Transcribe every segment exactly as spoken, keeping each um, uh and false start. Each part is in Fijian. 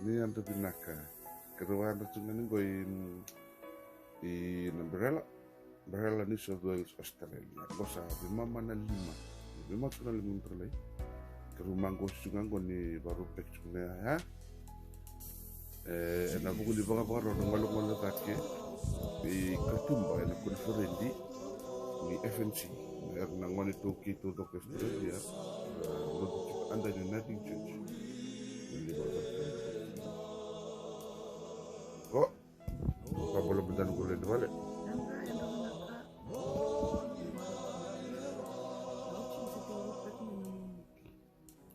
Ni yadra vinaka. Keirau a yadra tu ga ni qo i, i na Umbrella, Umbrella New South Wales, Australia. Qo sa veimama na lima. Veimama tu na lima Umbrella. Keirau maqosi tu ga qo ni vakarau peki tu ga ya. E, ena vuku ni vakavakarau na gole, gole cake i Katuba ena koniferedi ni F N C. Era na gone tu kei tu doke Australia. Lotu tu under the Uniting Church. Ko. Ka bula bula na gole ni vale.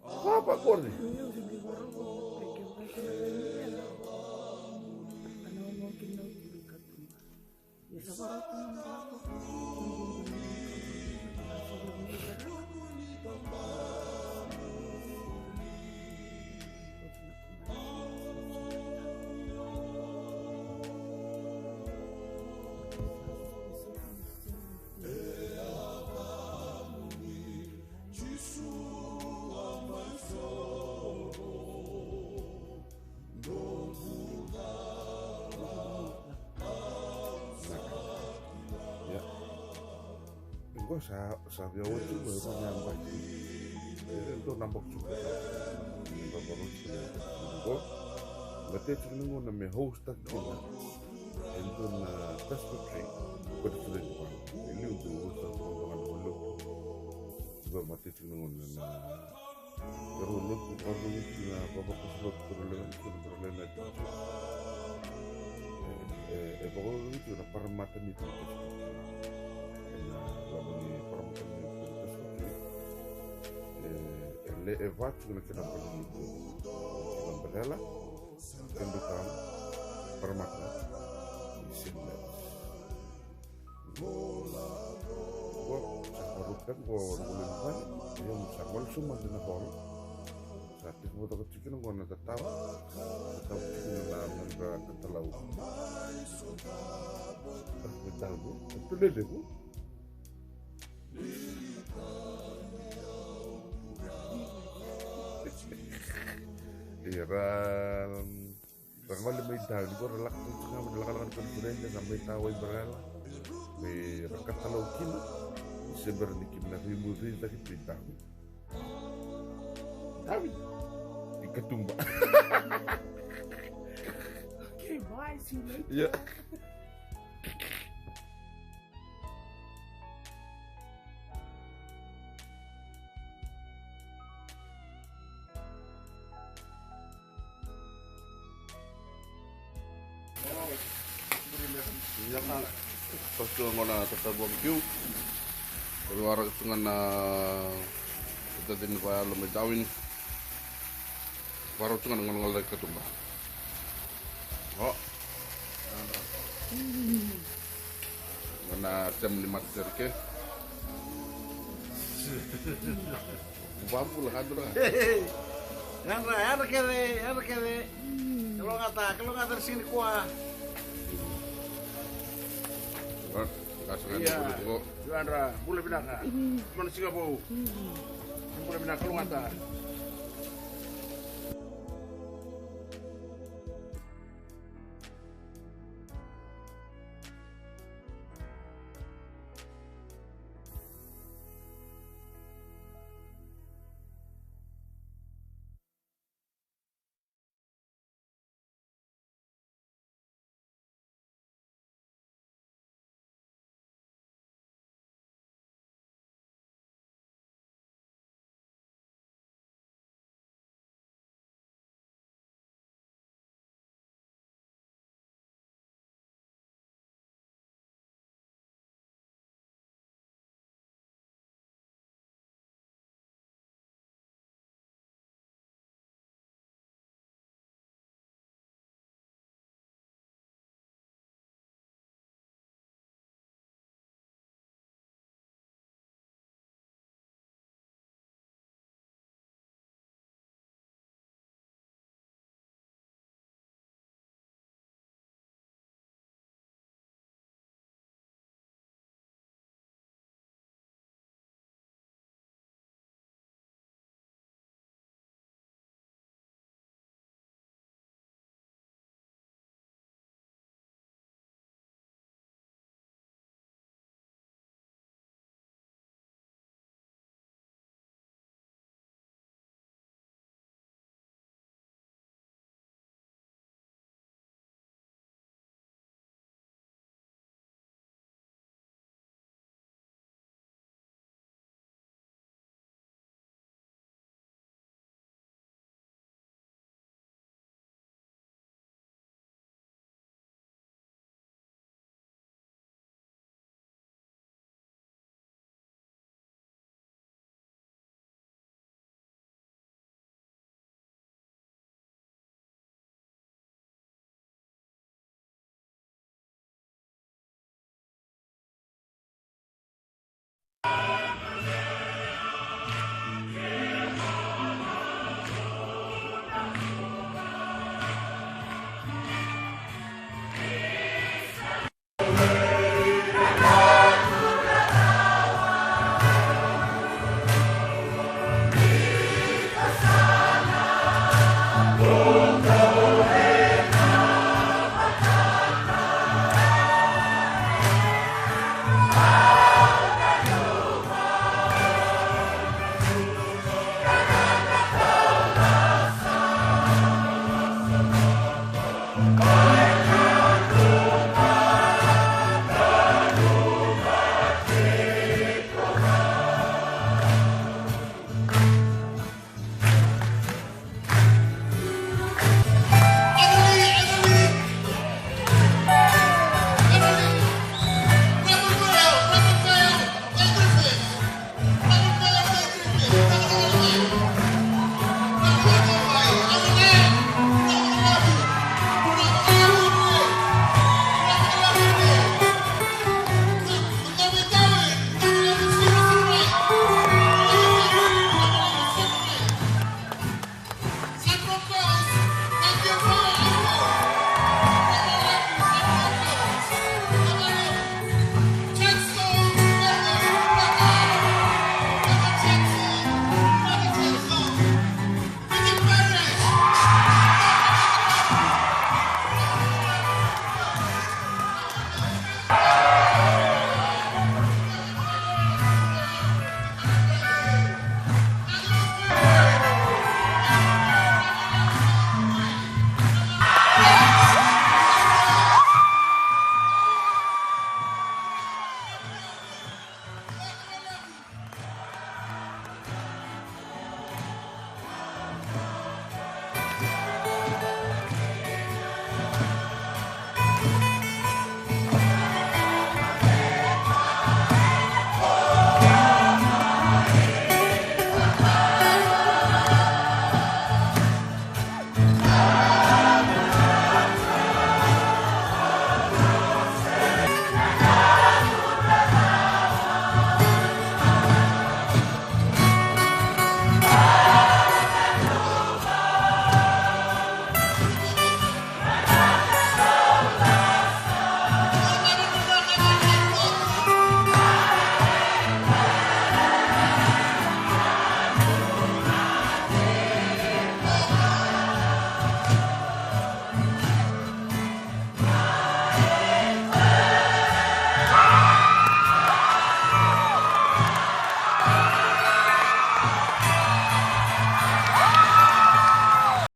Papa kori. Ia. Qo sa, sa via oti qo e va na yabaki. E dua na yabaki tu qo. Ni vakaroti qo. Baleta tiko na gauna me host-taki kina e dua na Presbytery. Ko tiko na gauna e liu tu host-taki kina na gauna. Qo baleta tiko na gauna na Keirau lotu, keirau lotu na vavakoso lotu, keirau lewe ni, keirau lewe na tiko. E, e, e vakaoqo tiko na Parramatta ni tiko. Ena loma ni Parramatta ni tiko. E, e le, e va tiko na kena vakaoqo. Kena Umbrella, Campbelltown, Parramatta, Saint Mary's. Qo sa vakarau peki qo na vale ni vale. Ia mo sa gole sobu mada na hall. Sa tekivu toka tiko kina qo na tatau. Tatau tiko na nodra tatalau. Tatau qo. Tatau lelevu. Ira Ra gole mai Darwin, qo ra lako tu ga mai na lakalaka ni koniferedi, sa mai tawa i Umbrella. Me ra katalau kina, se bera ni kina na veimu vei cake tu i Darwin. Darwin. I Katuba. Okay, bye, see you later. Yeah. Ia, sa tu ga na tatabu barbecue. Sa waraka tu ga na tatabu ni vayalo mai Darwin. Varau tu ga na gonagona cake Katuba. O. Gona sema ni mata sere ke. Vabula ka dura. Yadra, yadra kece, yadra kece. Kalougata, kalougata na siga nikua. Ia. Yadra, bula vinaka. Mana siga vou. Bula vinaka, kalougata.